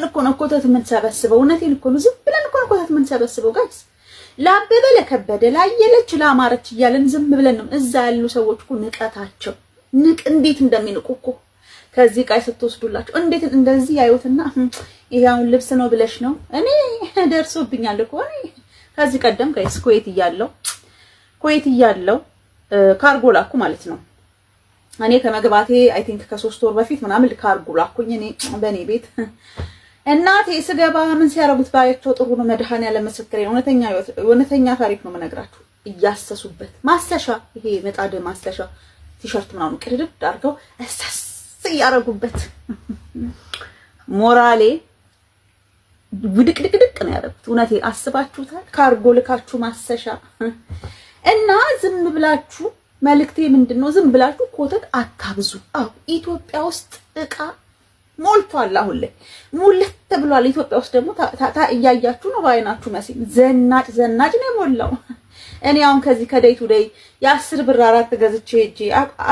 ብለን እኮ ነው ኮተት የምንሰበስበው። እውነቴን እኮ ነው። ዝም ብለን እኮ ነው ኮተት የምንሰበስበው guys። ለአበበ ለከበደ ላየለች ለአማረች እያለን ዝም ብለን ነው። እዛ ያሉ ሰዎች እኮ ንቀታቸው ንቅ እንዴት እንደሚንቁ እኮ ከዚህ ዕቃ ስትወስዱላቸው እንዴት እንደዚህ ያዩትና ይሄ አሁን ልብስ ነው ብለሽ ነው። እኔ ደርሶብኛል እኮ። እኔ ከዚህ ቀደም guys ኩዌት እያለው ካርጎ ላኩ ማለት ነው። እኔ ከመግባቴ I think ከ3 ወር በፊት ምናምን ካርጎ ላኩኝ። እኔ በእኔ ቤት እናቴ ስገባ ምን ሲያደርጉት ባያቸው ጥሩ ነው። መድኃኒዓለም ምስክሬ፣ እውነተኛ እውነተኛ ታሪክ ነው የምነግራችሁ። እያሰሱበት ማሰሻ፣ ይሄ ምጣድ ማሰሻ ቲሸርት ምናምን ቅድድድ አድርገው እሰስ እያደረጉበት ሞራሌ ውድቅድቅድቅ ነው ያደረጉት። እውነቴ አስባችሁታል? ካርጎ ልካችሁ ማሰሻ። እና ዝም ብላችሁ፣ መልእክቴ ምንድን ነው? ዝም ብላችሁ ኮተት አታብዙ። አዎ፣ ኢትዮጵያ ውስጥ እቃ ሞልቷል። አሁን ላይ ሙልት ብሏል። ኢትዮጵያ ውስጥ ደግሞ እያያችሁ ነው በአይናችሁ መቼም ዘናጭ ዘናጭ ነው የሞላው። እኔ አሁን ከዚህ ከ day to day የ10 ብር አራት ገዝቼ ሄጄ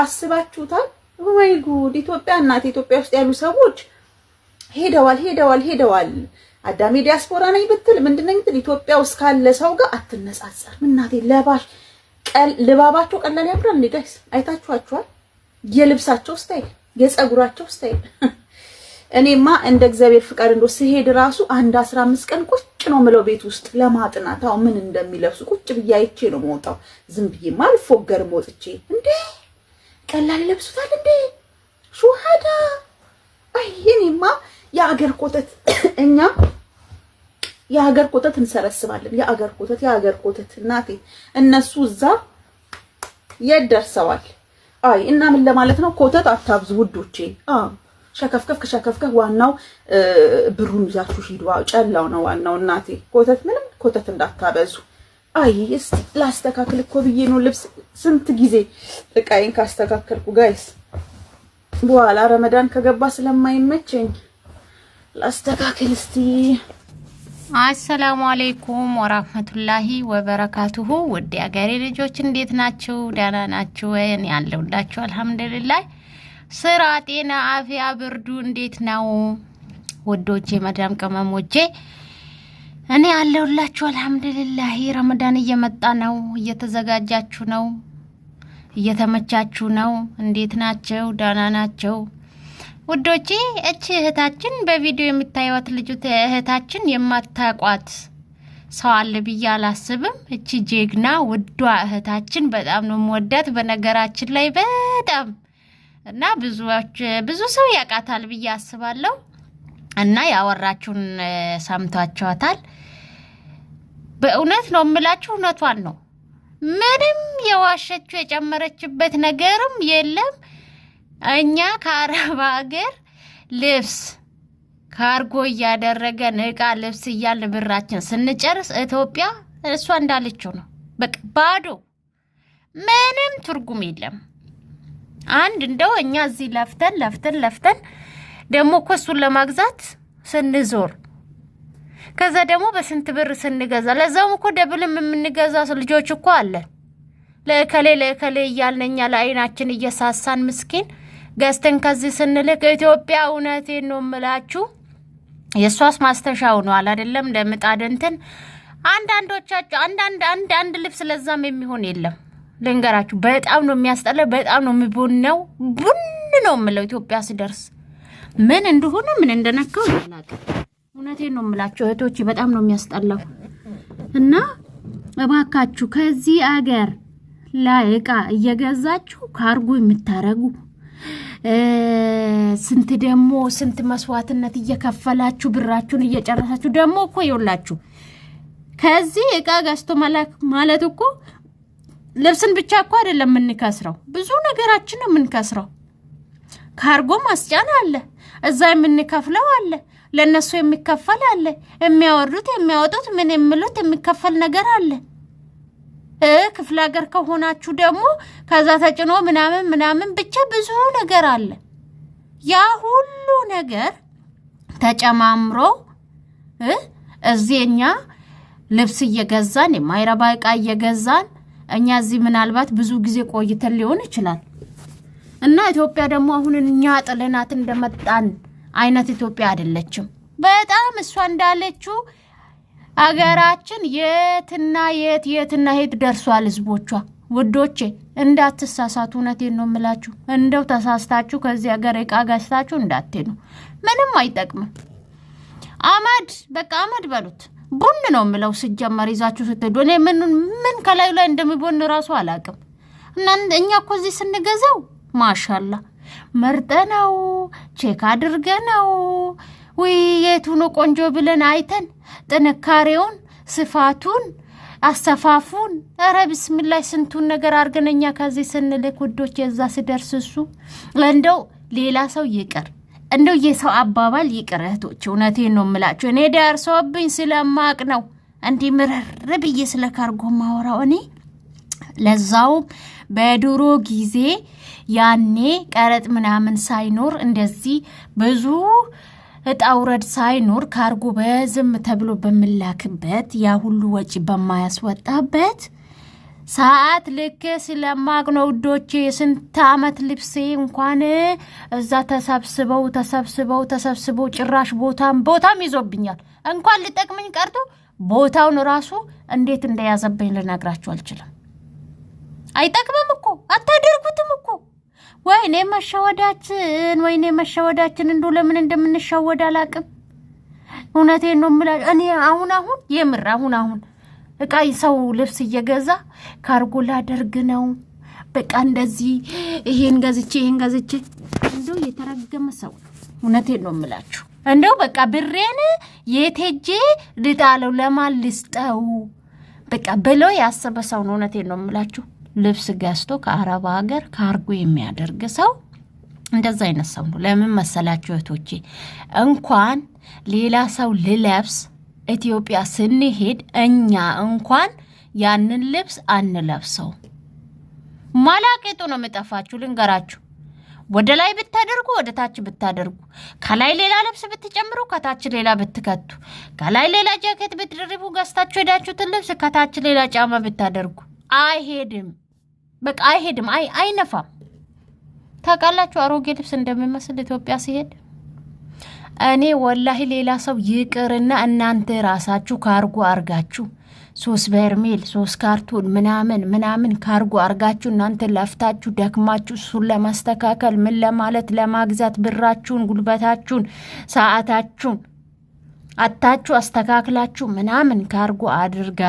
አስባችሁታል? ወይ ጉድ! ኢትዮጵያ እናት ኢትዮጵያ ውስጥ ያሉ ሰዎች ሄደዋል፣ ሄደዋል፣ ሄደዋል። አዳሜ ዲያስፖራ ነኝ ብትል፣ ምንድን ነኝ ብትል ኢትዮጵያ ውስጥ ካለ ሰው ጋር አትነጻጸር። እናቴ ለባሽ ልባባቸው ቀላል ያምራል። እንዴ guys፣ አይታችኋቸዋል? የልብሳቸው style፣ የፀጉራቸው style። እኔማ እንደ እግዚአብሔር ፍቃድ እንደው ስሄድ ራሱ አንድ 15 ቀን ቁጭ ነው ምለው ቤት ውስጥ ለማጥናት። አሁን ምን እንደሚለብሱ ቁጭ ብዬ አይቼ ነው የምወጣው። ዝም ብዬማ አልፎገርም ወጥቼ። እንዴ ቀላል ይለብሱታል እንዴ ሹሃዳ። አይ እኔማ የአገር ኮተት፣ እኛ የሀገር ኮተት እንሰበስባለን። የአገር ኮተት፣ የሀገር ኮተት እናቴ። እነሱ እዛ የት ደርሰዋል? አይ እና ምን ለማለት ነው፣ ኮተት አታብዙ ውዶቼ። አዎ፣ ሸከፍከፍ ከሸከፍከፍ ዋናው ብሩን ይዛችሁ ሂዱ። ጨላው ነው ዋናው እናቴ። ኮተት ምንም ኮተት እንዳታበዙ። አይ እስቲ ላስተካክል እኮ ብዬ ነው ልብስ። ስንት ጊዜ እቃዬን ካስተካከልኩ guys፣ በኋላ ረመዳን ከገባ ስለማይመቸኝ ላስተካክል እስቲ። አሰላሙ አሌይኩም ወራህመቱላሂ ወበረካቱሁ። ውድ የአገሬ ልጆች፣ እንዴት ናችሁ? ደህና ናችሁ ወይ? እኔ አለሁላችሁ አልሐምዱሊላህ። ስራ፣ ጤና፣ አፊያ፣ ብርዱ እንዴት ነው ውዶቼ፣ መዳም ቅመሞቼ? እኔ አለሁላችሁ አልሐምዱሊላህ። ረመዳን እየመጣ ነው። እየተዘጋጃችሁ ነው? እየተመቻችሁ ነው? እንዴት ናቸው? ደህና ናቸው ውዶቼ? እቺ እህታችን፣ በቪዲዮ የምታዩት ልጁ እህታችን የማታቋት ሰው አለ ብዬ አላስብም። እቺ ጀግና ውዷ እህታችን በጣም ነው የምወዳት በነገራችን ላይ በጣም። እና ብዙ ሰው ያውቃታል ብዬ አስባለሁ። እና ያወራችሁን ሰምቷችኋታል። በእውነት ነው የምላችሁ፣ እውነቷን ነው። ምንም የዋሸችው የጨመረችበት ነገርም የለም። እኛ ከአረብ ሀገር ልብስ ካርጎ እያደረገን እቃ ልብስ እያልን ብራችን ስንጨርስ ኢትዮጵያ እሷ እንዳለችው ነው። በቃ ባዶ፣ ምንም ትርጉም የለም። አንድ እንደው እኛ እዚህ ለፍተን ለፍተን ለፍተን ደግሞ እኮ እሱን ለማግዛት ስንዞር፣ ከዛ ደግሞ በስንት ብር ስንገዛ፣ ለዛውም እኮ double ም የምንገዛ ልጆች እኮ አለን። ለእከሌ ለእከሌ እያልን እኛ ለአይናችን እየሳሳን ምስኪን ገዝተን ከዚህ ስንልክ ኢትዮጵያ፣ እውነቴን ነው የምላችሁ፣ የእሷስ ማስተሻ ሆኗል አይደለም ለምጣድ እንትን። አንዳንዶቻችሁ አንዳንድ አንድ አንድ ልብስ ለዛም የሚሆን የለም። ልንገራችሁ፣ በጣም ነው የሚያስጠላው። በጣም ነው የሚቦነው። ቡን ነው የምለው ኢትዮጵያ ስደርስ፣ ምን እንደሆነ ምን እንደነካው አላውቅም። እውነቴን ነው የምላችሁ እህቶቼ፣ በጣም ነው የሚያስጠላው። እና እባካችሁ ከዚህ አገር ላይ እቃ እየገዛችሁ ካርጎ የምታረጉ፣ ስንት ደግሞ ስንት መስዋዕትነት እየከፈላችሁ ብራችሁን እየጨረሳችሁ ደግሞ እኮ ይውላችሁ ከዚህ እቃ ገዝቶ መላክ ማለት እኮ ልብስን ብቻ እኮ አይደለም የምንከስረው፣ ብዙ ነገራችን ነው የምንከስረው። ካርጎ ማስጫን አለ፣ እዛ የምንከፍለው አለ፣ ለእነሱ የሚከፈል አለ፣ የሚያወርዱት የሚያወጡት ምን የሚሉት የሚከፈል ነገር አለ። ክፍለ ሀገር ከሆናችሁ ደግሞ ከዛ ተጭኖ ምናምን ምናምን ብቻ ብዙ ነገር አለ። ያ ሁሉ ነገር ተጨማምሮ እዚህ እኛ ልብስ እየገዛን፣ የማይረባ እቃ እየገዛን፣ እኛ እዚህ ምናልባት ብዙ ጊዜ ቆይተን ሊሆን ይችላል እና ኢትዮጵያ ደግሞ አሁን እኛ ጥለናት እንደመጣን አይነት ኢትዮጵያ አይደለችም። በጣም እሷ እንዳለችው አገራችን የትና የት የትና የት ደርሷል ህዝቦቿ። ውዶቼ እንዳትሳሳቱ፣ እውነቴን ነው የምላችሁ። እንደው ተሳስታችሁ ከዚህ ሀገር እቃ ገዝታችሁ እንዳትሄዱ፣ ምንም አይጠቅምም። አመድ በቃ አመድ በሉት፣ ቡን ነው የምለው ስጀመር ይዛችሁ ስትሄዱ። እኔ ምን ምን ከላዩ ላይ እንደሚቦን እራሱ አላውቅም። እና እኛ እኮ እዚህ ስንገዛው ማሻላ መርጠነው check አድርገነው ውይ የቱ ነው ቆንጆ ብለን አይተን ጥንካሬውን፣ ስፋቱን፣ አሰፋፉን ኧረ ብስሚላይ ስንቱን ነገር አድርገን እኛ ከዚህ ስንልክ ውዶች፣ የዛ ስደርስ እሱ እንደው ሌላ ሰው ይቅር እንደው የሰው አባባል ይቅር እህቶች፣ እውነቴን ነው የምላችሁ። እኔ ደርሶብኝ ስለማቅ ነው እንዲህ ምርር ብዬ ስለ ካርጎ ማወራው እኔ ለዛውም በድሮ ጊዜ ያኔ ቀረጥ ምናምን ሳይኖር እንደዚህ ብዙ እጣ ውረድ ሳይኖር ካርጎ በዝም ተብሎ በምላክበት ያ ሁሉ ወጪ በማያስወጣበት ሰዓት ልክ ስለማቅ ነው ውዶቼ። የስንት አመት ልብሴ እንኳን እዛ ተሰብስበው ተሰብስበው ተሰብስበው ጭራሽ ቦታም ቦታም ይዞብኛል። እንኳን ሊጠቅመኝ ቀርቶ ቦታውን ራሱ እንዴት እንደያዘብኝ ልነግራችሁ አልችልም። አይጠቅምም እኮ አታደርጉትም እኮ። ወይኔ መሸወዳችን፣ ወይኔ መሸወዳችን! እንዶ ለምን እንደምንሸወድ አላቅም። እውነቴን ነው የምላችሁ። እኔ አሁን አሁን የምር አሁን አሁን እቃ ሰው ልብስ እየገዛ ካርጎ ላደርግ ነው በቃ እንደዚህ ይሄን ገዝቼ ይሄን ገዝቼ እንደው የተረገመ ሰው እውነቴን ነው የምላችሁ። እንደው በቃ ብሬን የት ሄጄ ልጣለው ለማን ልስጠው በቃ ብሎ ያሰበ ሰው ነው። እውነቴን ነው የምላችሁ። ልብስ ገዝቶ ከአረብ ሀገር ካርጎ የሚያደርግ ሰው እንደዛ አይነት ሰው ነው። ለምን መሰላችሁ እህቶቼ? እንኳን ሌላ ሰው ልለብስ ኢትዮጵያ ስንሄድ እኛ እንኳን ያንን ልብስ አንለብሰው። ማላቄጡ ነው የምጠፋችሁ፣ ልንገራችሁ። ወደ ላይ ብታደርጉ፣ ወደ ታች ብታደርጉ፣ ከላይ ሌላ ልብስ ብትጨምሩ፣ ከታች ሌላ ብትከቱ፣ ከላይ ሌላ ጃኬት ብትደርቡ፣ ገዝታችሁ ሄዳችሁትን ልብስ ከታች ሌላ ጫማ ብታደርጉ አይሄድም። በቃ አይሄድም፣ አይነፋም። ታውቃላችሁ አሮጌ ልብስ እንደሚመስል ኢትዮጵያ ሲሄድ። እኔ ወላሂ ሌላ ሰው ይቅርና እናንተ ራሳችሁ ካርጎ አርጋችሁ 3 በርሜል 3 ካርቶን ምናምን ምናምን ካርጎ አርጋችሁ እናንተ ለፍታችሁ ደክማችሁ እሱን ለማስተካከል ምን ለማለት ለማግዛት ብራችሁን፣ ጉልበታችሁን፣ ሰዓታችሁን አታችሁ አስተካክላችሁ ምናምን ካርጎ አድርጋ